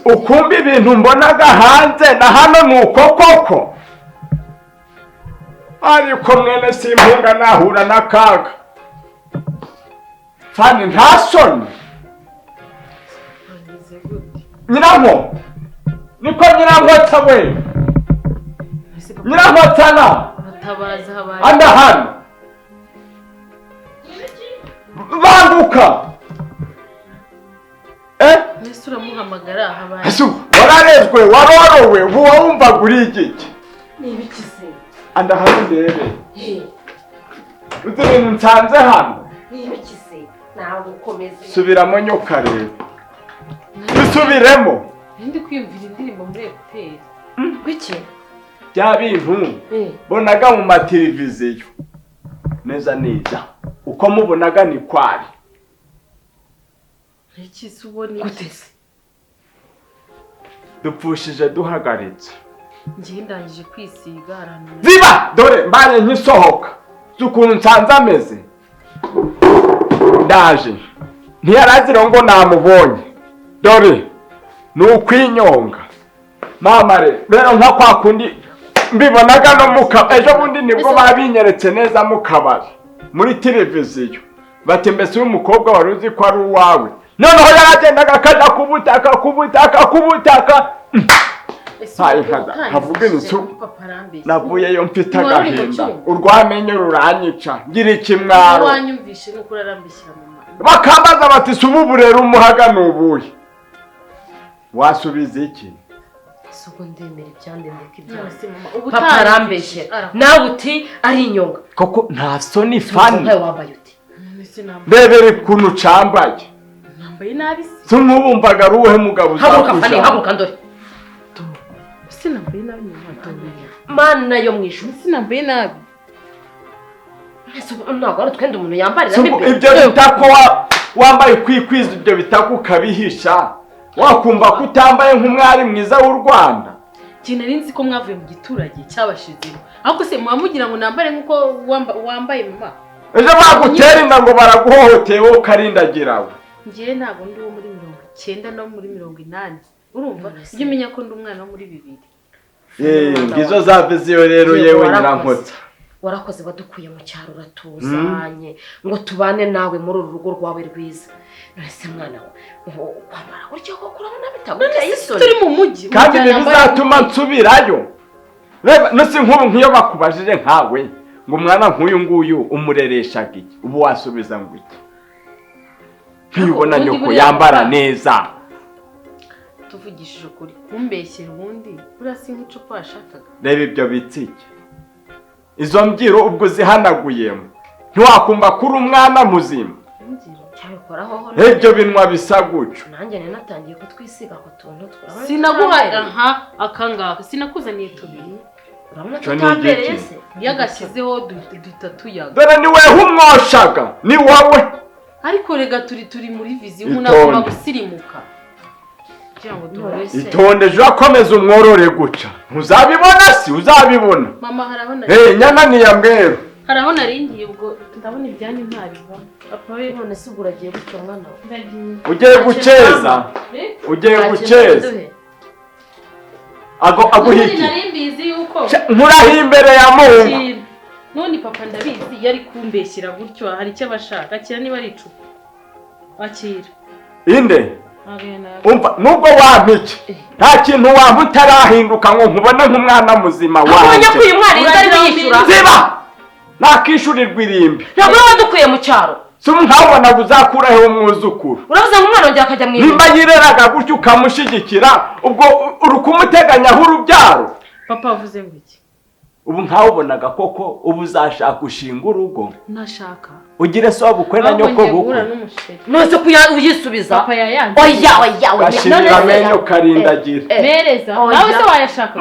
Ukumva ibintu mbonaga hanze na hano ni uko koko, ariko mwene Simpunga nahura n'akaga. Fani nta soni. Nyiranko niko Nyirankotsa we, Nyirankotsa na anda hano banguka. Wararezwe, warorowe, ubu wumvaga uri igiki? Anda hano ndebe. Uzi ibintu nsanze hano? Subiramo nyoka rero. Bisubiremo. Ndi kwiyumvira indirimbo muri ekuteri. Gwiki? Bya bintu bonaga mu mateleviziyo. Neza neza. Uko mubonaga ni kwari. Iki se ubona gute se? Dupfushije duhagaritse. Ngiye ndangije kwisiga arantu. Ziba dore mbanye nkisohoka. Zukuntu nsanze ameze. Ndaje. Ntiyarazira ngo namubonye. Dore ni ukwinyonga. Mama rero nka kwa kundi mbibonaga no muka ejo bundi nibwo babinyeretse neza mu kabari muri televiziyo. Bati mbese uyu mukobwa wari uzi ko ari uwawe. Noneho yaragendaga akajya kubutaka kubutaka kubutaka. Havuga inzu navuyeyo mfite agahinda, urwamenyo ruranyica, ngira ikimwaro. Bakambaza bati si ubu rero umuhaga ni ubuhe? Wasubiza iki? Suko ndemera ibyandendeka ibyawe. Papa arambeshyera nawe uti ari inyonga. Koko nta soni Fani. Wambaye uti ndebere ukuntu ucambaye. Nambaye nabi se. Si nk'ubumvaga ari uwuhe mugabo uzakuja. Haguruka Fani, haguruka ndore. Sinambaye nabi Mana yo mu ijuru. Sinambaye nabi. Ntabwo ari utwenda umuntu yambarira imbere. Ibyo bitako wambaye kwikwiza, ibyo bitako ukabihisha. Wakumva ko utambaye nk'umwari mwiza w'u Rwanda. Njye nari nzi ko mwavuye mu giturage cyabashizemo. Ariko se muba mugira ngo nambare nk'uko wambaye mama. Ejo bagutera inda ngo baraguhohoteye wowe ukarindagira we. Njye ntabwo ndi uwo muri 90 no muri 80. Urumva? Ujye umenya ko ndi umwana wo muri 2000. Ngizo za viziyo rero yewe Nyirankotsa. Warakoze wadukuye mu cyaro uratuzanye ngo tubane nawe muri uru rugo rwawe rwiza. None se mwana we kwambara gutyo koko urabona bitaguteye isoni? Turi mu mujyi kandi ntibizatuma nsubirayo. Reba nose nk'ubu nk'iyo bakubajije nkawe ngo umwana nk'uyu nguyu umurereshaga iki, ubu wasubiza ngo iki? Ntibona nyoko yambara neza. Tuvugishije ukuri kumbeshyera ubundi buriya si nk'icupa washakaga. Reba ibyo bitsike, izo mbyiro ubwo zihanaguyemo ntiwakumva ko uri umwana muzima. Ibyo binwa bisa gutyo. Nanjye natangiye kutwisiga ku tuntu twawe. Sinaguhaye aha akangaka, sinakuzaniye tubiri. Urabona tutambereye se? Yagashyizeho duhita tuyaga. Dore ni weho umwoshaga, ni wowe. Ariko rega turi muri viziyo umuntu agomba gusirimuka. Itonde ejo akomeza umworore guca. Ntuzabibona si uzabibona. Mama harabona. Nyana ni ya mweru. Harabona ringiye ubwo ndabona ibyanyu ntabibona. Papa we none se ubwo uragiye gutyo mwana we? Ugiye guceza. Ugiye guceza. Ago aguhiki. Nari mbizi yuko nkuraho imbere ya Mungu. None papa ndabizi yari kumbeshyira gutyo, hari icyo abashaka. Akira niba ari icupa, akira. Inde? Umva, nubwo wampa iki, nta kintu wampa utarahinduka ngo nkubone nk'umwana muzima Ubonye ko wanjye. uyu mwana inzu ari kuyishyura. Ziba, nakishyurirwa irimbi. Ntabwo wowe wadukuye mu cyaro. Si nkabona uzakuraho umwuzukuru. Uravuze ngo umwana wanjye akajya mu Nimba irimbi. yireraga gutyo ukamushyigikira, ubwo uri kumuteganyaho urubyaro. Papa, wavuze ngo iki? Ubu nkawubonaga koko ubu uzashaka ushinga urugo. Ntashaka. Ugire so bukwe na Ahubwo nyoko ngiye guhura bukwe. n'umusheri. None ko uyisubiza? Papa yayanze. Oya, oya, oya. Gashirira None se- amenyo karindagira. Mereza. Oya. Nawe se wayashaka?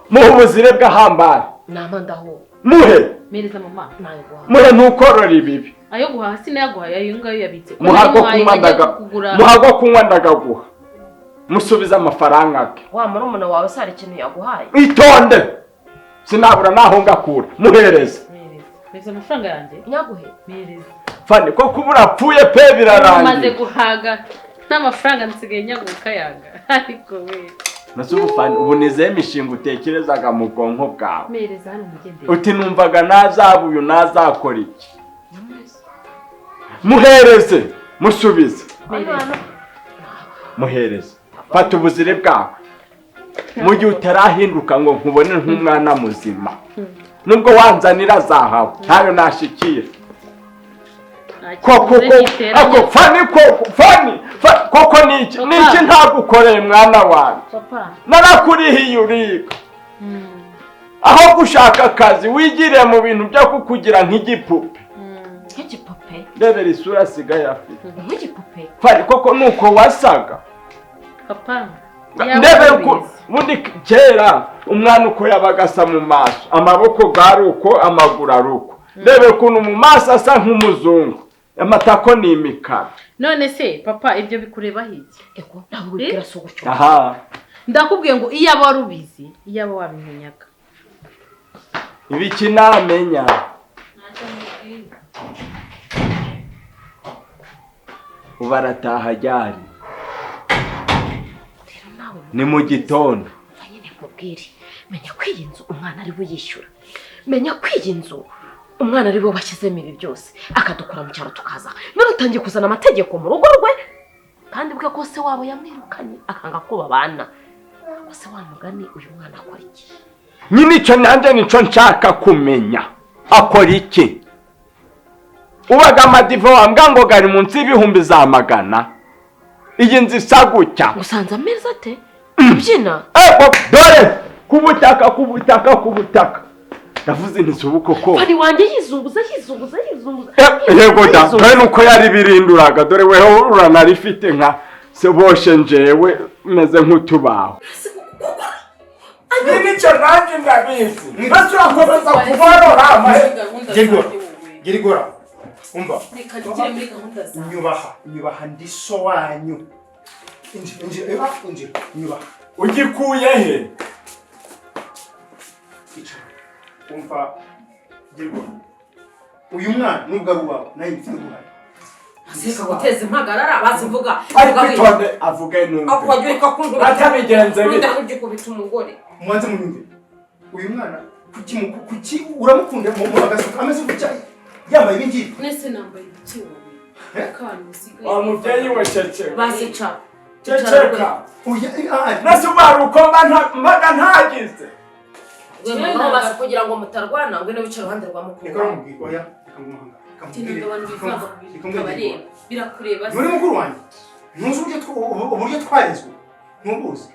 Muhe ubuzire bw'ahambare. Nama ndaho. Muhe. Mereza, mama. Nayo. Muhe, ntukorore ibibi. Ayo guhaha sinayaguhaye, ayo ngayo yabitse. Muha go Nayo kunywa muhaye ndaga kugura. Muha go kunywa ndagaguha, musubize amafaranga ke. Wa murumuna wawe se hari ikintu yaguhaye? Itonde, sinabura naho ngakura, muhereze. Mereza, mereza amafaranga yanjye. Nyaguhe? Mereza. Fani, ko kuba urapfuye pe. Umaze Birarangiye. guhaga n'amafaranga, nsigaye nyaguka yanga, ariko we. Nase ubu Fani, ubu nizeye imishinga utekerezaga mu bwonko bwawe? Mereza hano mugendere. Uti numvaga nazaba uyu, nazakora iki? Muhereze, musubize. Mereza. Muhereze, fata ubuzire bwawe mu gihe utarahinduka ngo nkubone nk'umwana muzima. Nubwo wanzanira zahabu, ntayo nashikira. Koko ako Fani, koko Fani, koko niki niki ntagukoreye mwana wanjye? Papa. Narakurihiye uriga, aho gushaka akazi wigiriye mu bintu byo kukugira nk'igipupe. Nk'igipupe? Ndebera isura asigaye afite. Nk'igipupe? Fani, koko nuko wasaga? Papa. Ndebera uko ubundi kera umwana uko yabaga asa mu maso, amaboko gari uko, amaguru ari uko. Ndebera ukuntu mu maso asa nk'umuzungu, amatako ni imikara. None se papa, ibyo bikurebaho iki? Ego, ntabwo wibwira so gutyo. Aha. Ndakubwiye ngo iyo aba wari ubizi, iyo aba wabimenyaga. Ibiki namenya? Ubu arataha ryari? Rero nawe Ni mu gitondo. Umva nyine nkubwire, menya ko iyi nzu umwana ari we uyishyura, menya ko iyi nzu umwana ari we washyizemo ibi byose, akadukura mu cyaro tukaza, none utangiye kuzana amategeko mu rugo rwe, kandi bwe ko se wabo yamwirukanye akanga ko babana. Ko se wa mugani, uyu mwana akora iki? Nyine icyo nanjye nicyo nshaka kumenya, akora iki? Ubaga amadive wambwa ngo gari munsi y'ibihumbi za magana, iyi nzu isa gutya. Usanze ameza ate kubyina? Ego, dore ku butaka, ku butaka, ku butaka. Ndavuze nti ubu koko. Fani wanjye yizunguza, yizunguza, yizunguza. Yego da. Yizunguza. Dore nuko yari birinduraga, dore weho uranarifite nka se boshe, njewe meze nk'utubaho. Nyine icyo nanjye ndabizi, mbese urakomeza kuborora amahe? Gerigora, Gerigora, umva. Reka nigire muri gahunda zawe. Nyubaha, nyubaha, ndi so wanyu. Injira, injira, injira, nyubaha. Ugikuye he? Icara. Umva Gerigora, uyu mwana nubwo ari uwawe, nawe mfite uruhare. Aseka guteza impagarara, bazi mvuga. Ariko itonde avuge numve. Akajya ureka kunkubita. Atabigenze bite? Ndakugikubita umugore. Mubanze munyumve. Uyu mwana kuki uramukunda mu agasuka ameze gutya, yambaye ibi ngibi? Nese nambaye ibiki wowe? Akantu usigaye. Wa mubyeyi we, ceceka. Basica. Ceceka. Oya, ah, Nase ubara uko mbaga ntagize. Rwema, basi kugira ngo mutarwana, ngwino wicara iruhande rwa mukuru Reka wawe. bamubwire, oya, reka ngumuhanga, reka Tinda mubwire, abantu bivanga ku bintu reka mubwire. bitabareba, birakureba se? Muri mukuru wanjye ntuzi uburyo uburyo twarezwe, ntubuzi.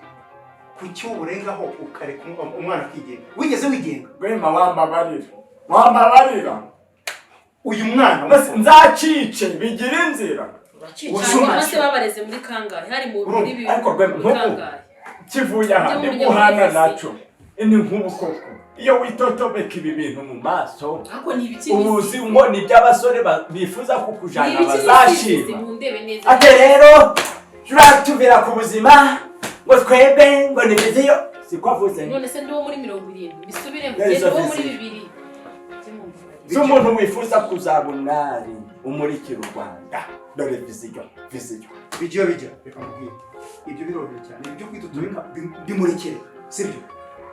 Kuki uburengaho ukareka umwana akigenga? Wigeze wigenga? Rwema, wambabarira, wambabarira. Uyu mwana Mbese nzacice bigira inzira. Hanyuma se babareze muri kangahe? Hari mu muri bibiri? Ariko Rwema, muri nk'ubu kangahe? Kivuye aha Byo ndi mu guhana buryo naco ni nk'ubu koko, iyo witotobeka ibi bintu mu maso, Ariko ni ibiki? ubuzi ngo ni iby'abasore bifuza Ni kukujana ibiki nisize? bazashima. Mundebe neza. Ate rero turatubira ku buzima ngo twebwe ngo ni vision, siko avuze? None se ndi uwo muri 70? Bisubiremo. Neza. Ndi uwo muri Vision. 2000. Si umuntu wifuza kuzaba umwari umurikira u Rwanda, dore vision, vision. Bijya bijya, reka mubwire, ibyo biroroshye cyane, ibyo kwitutubika bimurekere, sibyo?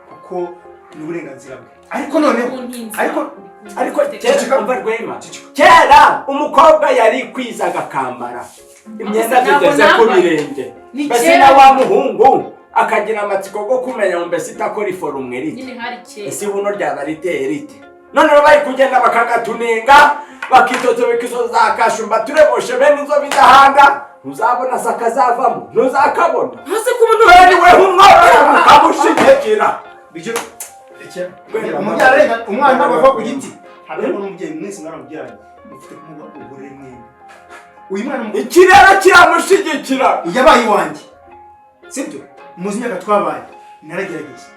Kuko Ni uburenganzira bwe, ariko noneho ariko Ariko kera, umva Rwema, kera umukobwa yari kwizaga akambara imyenda Ntabwo zigeze ku nambaye. birenge. Ni Mbese kera. na wa muhungu akagira amatsiko go kumenya ngo mbese itakora iforumwe rite? Nyine hari kera. Ese buno ryaba riteye rite? Noneho bari kugenda bakagatunenga, bakitotobeka izo za kashumba, tureboshe bene inzobe idahanga. Ntuzabona se akazavamo, ntuzakabona. Ntuzi ko umuntu Bene weho umworora mukamushigikira. Ibyo umubyeyi arenga umwana ntabwo ava ku giti, ntabwo n'umubyeyi. Mwese mwaramubyaranye, mufite kumuha uburere mwembi. Uyu mwana Ikirere kiramushigikira. Yabaye iwanjye, sibyo? Muzi imyaka twabaye, naragerageza.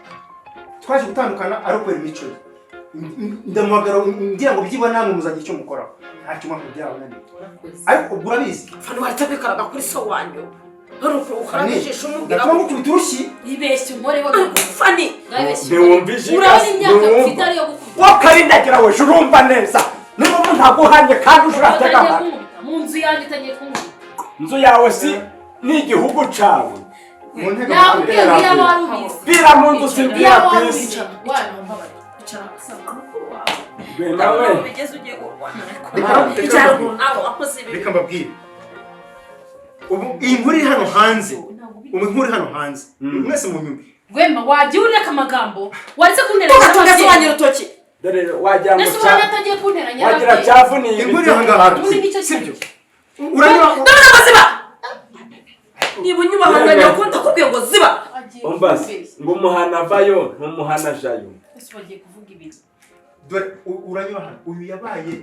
Twaje gutandukana ari ukubera imico ye. Ndamuhagara ngira ngo byibura namwe muzagira icyo mukoraho. Ntacyo mwaka byarabananiye, ariko ubwo urabizi. Fani, waretse kwikaraga kuri so wanyu, hari ukaraga ijisho umubwira Ndatuma ngukubita urushyi. Ibeshye unkoreho. Ariko Fani, Ntiwumva ijigasi? Urabona imyaka mfite ariyo gukubita? Wowe karindagira we, urumva neza niba umuntu aguhanye kandi uje uratega Utangiye amatwi. kunkubita mu nzu yanjye, utangiye kunkubita. Inzu yawe si n'igihugu cawe. Mu ntebe. Nakubwiye ngo iyaba wari ubizi. Bwira mu nzu, si bwira Iyaba ku wari isi. ubizi wana mbabarira. Icara usanga mukuru wawe. Rwema we. Ndabona bigeze ugiye kurwana. Reka Icara ngo nawe wakoze ibi. Reka mbabwire, ubu iyi nkuru iri hano hanze, ubu inkuru iri hano hanze, mwese munyumve. Rwema, wagiye ureka amagambo, waretse kunteranya Tugatunga se wanyu n'ababyeyi. urutoki. Dore wagira ngo Ese ubona atangiye kunteranya wagira n'ababyeyi? cyavuniye Inkuru ibiti iri ahangaha. Ubundi nicyo Sibyo? kintu. Uranyura. Ndabona ngo ziba, niba unyubahanga nyoko, ndakubwiye ngo ziba. Agiye Umva se, kubeshya. ngo umuhana avayo ntumuhana ajayo. Ese bagiye kuvuga ibintu. Dore uranyura hano, uyu yabaye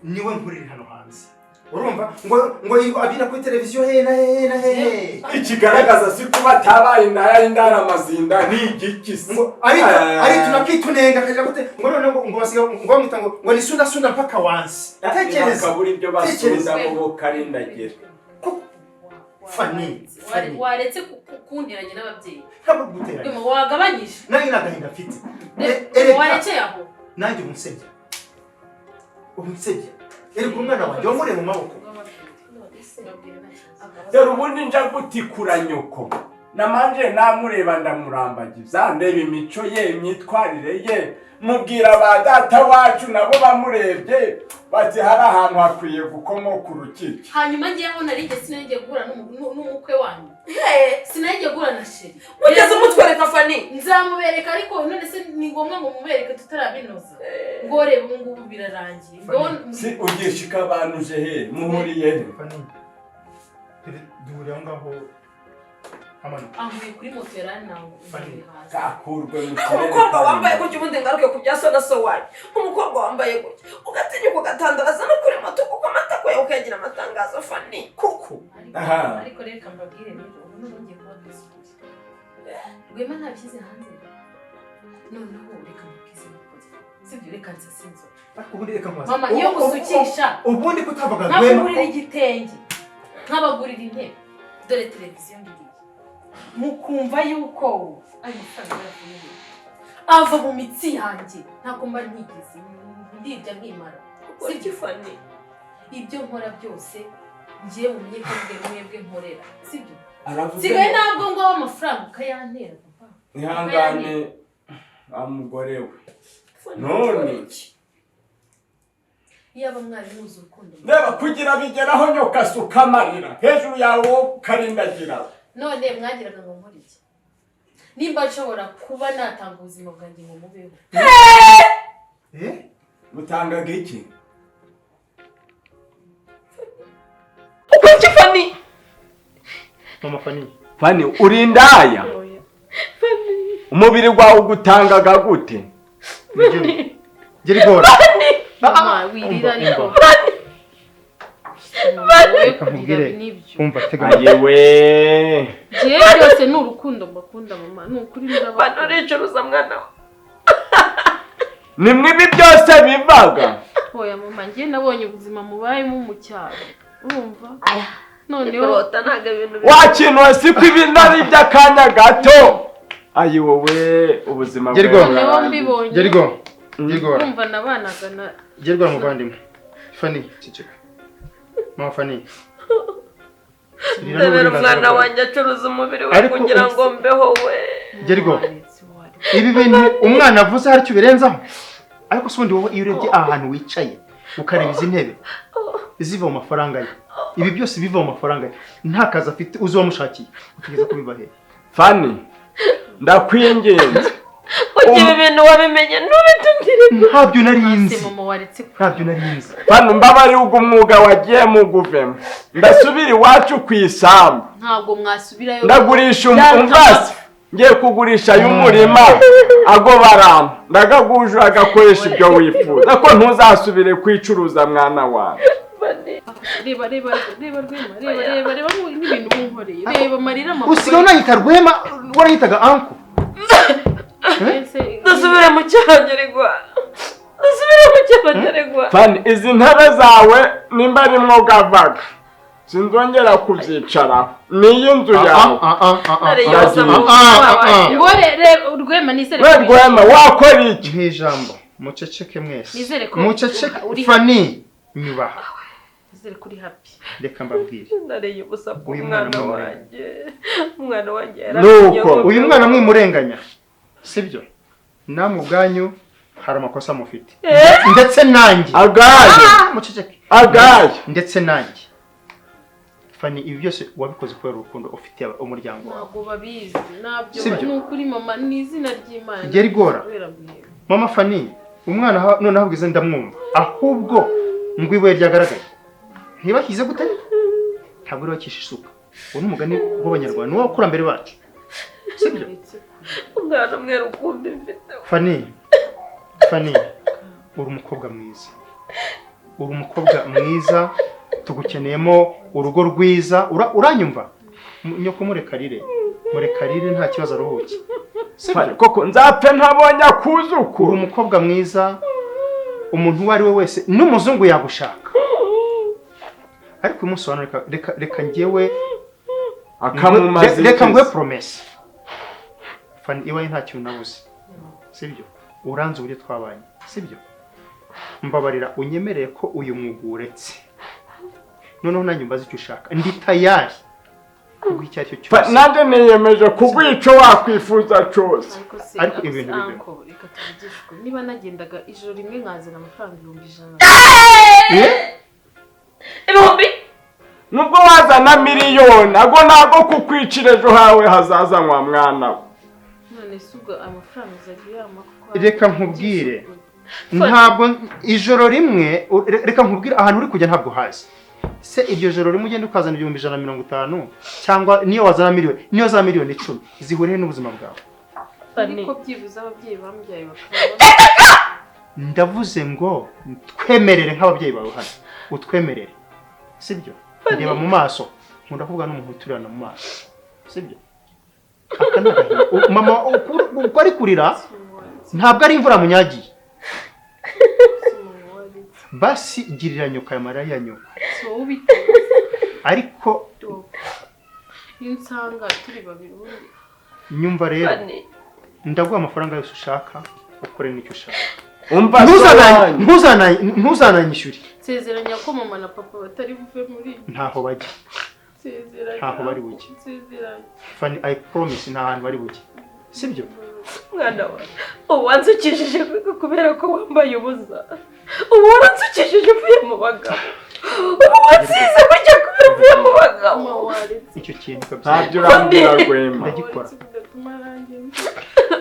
niwe nkuru iri hano hanze. Urumva ngo yirirwa abyina kuri televiziyo hehe na hehe na hehe. Ikigaragaza si kuba atabaye indaya y'indaramazinda ni igiki se? Ngo ariko ari tunakitunenga akagira gute, ngo none ngo basiga ngo bamwita ngo ni sunda sunda mpaka wansi. Tekereza. Bakabura ibyo Tekereza. basubiza bo karindagira. Fani, Fani. Waretse kunteranya n'ababyeyi. Ntabwo guteranya. Rwema, wagabanyije. Nanjye ni agahinda mfite. Erega Warekeye aho. Nanjye ubu nsebye, ubu nsebye. Erega umwana wanjye wamuriye mu maboko. Dore ubundi nja gutikura nyoko, namanje namureba, ndamurambagiza, ndeba imico ye, imyitwarire ye, mubwira ba data wacu, nabo bamurebye bati hari ahantu hakwiye gukomoka urukiko. Hanyuma ngewe nari ngiye, sinari ngiye guhura n'umukwe wanyu, sinari ngiye guhura na chéri. Ugeze umutwereka, Fani. Nzamubereka, ariko none se ni ngombwa ngo mubereke tutarabinoza? Ngo reba, ubu ngubu birarangiye ngo. Si ugishika abantu uje he, muhuriye he? Fani, duhuriye aho ngaho amanuka. Ahuye kuri moto yaranangu. Fani. Hasi. Kakurwe mu Ariko kirere. umukobwa wambaye gutya, ubundi ngaruke ku bya so na so wanyu, umukobwa wambaye gutya ugatinyuka ugatandaraza no kuri moto, kuko amatako yawe ukayagira amatangazo, Fani? Koko. Aha. Ariko reka mbabwire rero, ubu noneho ngiye kubabwiza ukuri. Rwema ntabishyize hanze, noneho reka mbabwize ukuri, sibyo? Reka nsase inzobe. Ariko ubundi reka nkubaze. Mama, iyo ngusukisha, Ubundi kutavuga Rwema. nkabagurira igitenge, nkabagurira intebe, dore televiziyo ngiriye, mukumva yuko ayo mafaranga yavuye he? Ava mu mitsi yanjye. Ntabwo mba ntigeze ndibya nkimara. Kurya, Fani. Ibyo nkora byose ngiye mumenye ko mbwe mwebwe nkorera, sibyo? Aravuze. Nsigaye ntabwo ngo amafaranga ukayantera, papa. Ihangane wa mugore we. None Iyaba mwari muzi urukundo. Reba kugira bigeraho nyoka asuka amarira hejuru yawe wowe ukarindagira. None mwagiraga ngo nkore iki, nimba nshobora kuba natanga ubuzima bwanjye ngo mubeho? Eh? Butangaga iki? Ukurya, Fani. Mama Fani. Fani, uri indaya, umubiri wawe ugutangaga gute? Gerigora. Mama, wirira ariko. Reka nkubwire. Nibyo. Umva, tega. Ayewe. Njyewe byose ni urukundo mbakunda, mama, ni ukuri. Fani, Ndabakunda. uricuruza mwana we. Nimwe ibi byose bivaga. Oya mama, njye nabonye ubuzima mubayemo mu cyaro, urumva? Noneho Kurota ntabwo ibintu Wa kintu si ko ibi nari iby'akanya gato. Ayi wowe, ubuzima Gerigora. Noneho burarangiye. mbibonye. Gerigora. Gerigora. Urumva nabanaga na Gerigora muvandimwe. Fani, ceceka. Mama Fani. Ndebera umwana wanjye acuruza umubiri we Ariko kugira ngo mbeho we. Gerigora. Waretse, waretse. Ibi bintu umwana avuze hari icyo birenzaho? Ariko se ubundi wowe, iyo urebye aha hantu wicaye, ukareba izi ntebe ziva mu mafaranga ye, ibi byose biva mu mafaranga ye, nta kazi afite uzi wamushakiye, utegereza ko biva hehe? Fani, ndakwinginze. Ugira ibintu wabimenye, ntubitubwire. Ntabyo nari nzi. Se mama, waretse ko Ntabyo nari nzi. Fani, mbabariye, ubwo umwuga wagiye muguvemo, ndasubira iwacu ku isambu. Ntabwo mwasubirayo. Ndagurisha umvasi, ngiye kugurisha y'umurima ago barampa, ndagagujura agakoresha ibyo wifuza, ko ntuzasubire kwicuruza, mwana wawe. Reba, reba, reba Rwema, reba, reba, reba n'ibintu munkoreye, reba amarira mama. Usigaye unanyita Rwema? Waranyitaga uncle. Ese- Dusubire mu cyahangererwa, dusubire mu cyahangererwa. Fani, izi ntebe zawe nimba ari gavaga, sinzongera kubyicaraho, niyi nzu yawe. Ngo reba Rwema, nizere We ko Rwema, wakora iki? Nk'ijambo, muceceke mwese. Nizere ko Muceceke. uri- Fani, nyubaha. Nizere ko uri happy. Reka mbabwire. Nariye ubusa Uyu mwana bw'umwana mwamurenganya. wanjye, umwana wanjye. Nuko. Uyu mwana mwimurenganya, sibyo? Namwe ubwanyu hari amakosa mufite, ndetse nanjye. Agaye. Ah, muceceke. Agaye. Ndetse nanjye. Fani, ibi byose wabikoze kubera urukundo ufitiye umuryango wawe. Ntabwo babizi ntabyo. Sibyo. Ni ukuri mama, ni izina ry'Imana. Igera igora. Kubera guheba. Mama Fani, umwana noneho ubwize ndamwumva, ahubwo ngo ibuye ryagaragaye ntibashyize gute, ntabwo uri bakisha isuka. Uwo ni umugani w'Abanyarwanda, ni uw'abakurambere bacu, sibyo? Uretse Umwana umwe rukumbi mfite. Fani, Fani, uri umukobwa mwiza, uri umukobwa mwiza, tugukeneyemo urugo rwiza. Uranyumva? Nyoko murekarire, murekarire, nta kibazo, aruhuke, sibyo? Koko nzapfe ntabonye Uri akuzukuru. umukobwa mwiza, umuntu uwo ari we wese n'umuzungu yagushaka. Ariko uyu munsi wa none, reka njyewe Akamumaza. Reka nguhe promesse. Fani, iwawe nta kintu nabuze, sibyo? Uranze uburyo twabanye, sibyo? Mbabarira unyemerere ko uyu mwuga uretse, noneho nanjye umbaze icyo ushaka, ndi tayari kuguha icyo ari cyo cyose. Nanjye niyemeje kuguha icyo wakwifuza cyose. Ariko se Ariko ariko ibintu se, bivemo. uncle, reka tuvugishwe. Niba nagendaga ijoro rimwe nkazana amafaranga 100,000? Eh? Ibihumbi? Nubwo wazana miliyoni, ago ntago kukwicira ejo hawe hazaza, nwa mwana we. None se ubwo amafaranga uzajya uyampa kuko Reka nkubwire. Ntabwo ijoro rimwe, reka nkubwire, ahantu uri kujya ntabwo hazi. Se iryo joro rimwe ugenda ukazana 150,000, cyangwa niyo wazana miliyoni, niyo wazana miliyoni 10, zihuriye n'ubuzima bwawe? Ariko byibuze ababyeyi bambyaye bakaba Ndavuze ngo twemerere nk'ababyeyi bawe hano, utwemerere, sibyo? Ndeba mu maso, nkunda kuvuga n'umuntu uturana mu maso, sibyo? Aka ni agahinda. Mama, uko ari kurira ntabwo ari imvura munyagiye. Basi girira nyoko aya marira ya nyoko. Si wowe ubitewe. Ariko Iyo nsanga turi babiri ubundi nyumva rero. Fani. Ndaguha amafaranga yose ushaka, ukore n'icyo ushaka. Umva. Ntuzananyishyure. Nsezeranya ko mama na papa batari buve muri iyi. Ntaho bajya. Nsezeranya. Ntaho bari bujye. Nsezeranya. Fani, I promise, nta hantu bari bujye, sibyo? Mwana we, ubu wansukishije kubera ko wambaye ubusa, ubu waransukishije uvuye mu bagabo, ubu wansize gutya kubera uvuye mu bagabo. Mama, waretse. Icyo kintu kabisa. Ntabyo urambwira, Rwema. Ndagikora. Waretse bigatuma nanjye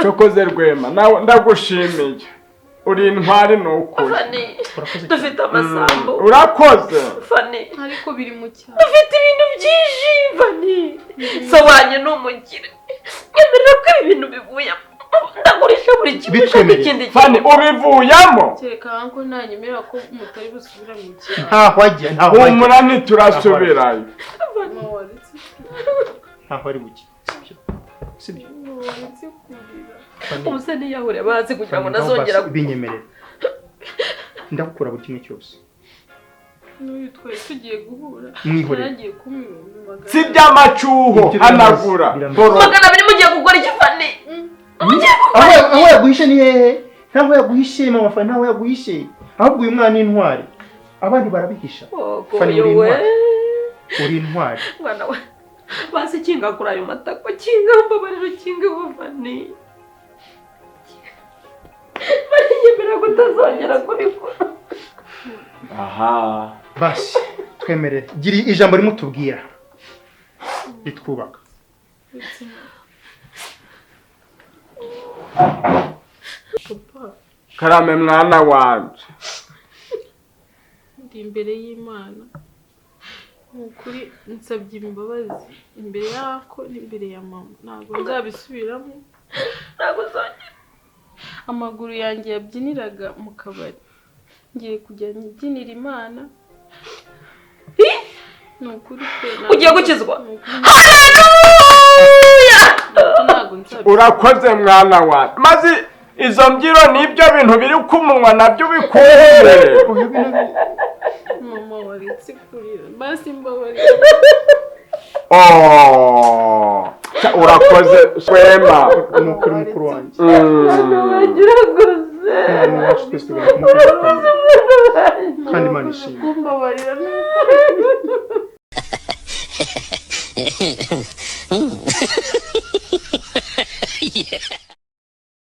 Cokoze Rwema, nawe ndagushimiye, uri intwari, ni ukuri. Fani, Urakoze cyane. dufite amasambu. Urakoze. Fani, ariko biri mu cyaro. Dufite ibintu byinshi. Fani, so wanjye ni umukire, nyemerera ko ibi bintu bivuyemo, ndagurisha buri kimwe ushaka. Bitwemereye. Ikindi Fani, ubivuyemo. Kereka ko nanyemera ko mutari busubira mu cyaro. Ntaho ajya, ntaho ajya. Humura, ntiturasubirayo. Mama, waretse. Ntaho ari bujye, sibyo? Sibyo? Mama, waretse kurira. Fani, ubu se niyahure bazi kugira ngo Fani, ngaho ntazongera basi binyemerere, ndagukura buri kimwe cyose. N'uyu twari tugiye guhura. Mwihorere. Yaragiye kumpa 200,000. Si by'amacuho. Ibyo biramaze, Hanagura. biramaze. Boro. 200 mugiye gukora iki, Fani? Mugiye gukora Aho yaguhishe ni hehe? Ntaho yaguhishe, mama Fani, ntaho yaguhishe. Ahubwo uyu mwana ni intwari, abandi barabihisha. Fani, uri we intwari, uri intwari. Mwana we, basi kinga kuri ayo matako, kinga, mbabarira, kinga we, Fani. Barinyemerera kutazongera kubikora. Aha. Basi twemerere, gira ijambo rimwe utubwira ritwubaka. Karame mwana wanje. Ndi imbere y'Imana, ni ukuri nsabye imbabazi imbere yako n'imbere ya mama, ntabwo nzabisubiramo. Ntabwo uzongera. Amaguru yanjye yabyiniraga mu kabari, ngiye kujya mbyinira Imana. Ni ukuri pe, ntabwo- Ugiye gukizwa? Ni ukuri. Haleluya! Ntabwo nzabisubiramo. Urakoze mwana wanjye. Maze izo mbyiro n'ibyo bintu biri ku munwa nabyo ubikure. Mama waretse kurira, basi mbabarira. Oh, urakoze Shwema. Ni ukuri mukuru wanjye. Urakoze. Umwana wacu twese tugomba kumukunda kandi Imana ishimwe. Kumbabarira ni ukuri.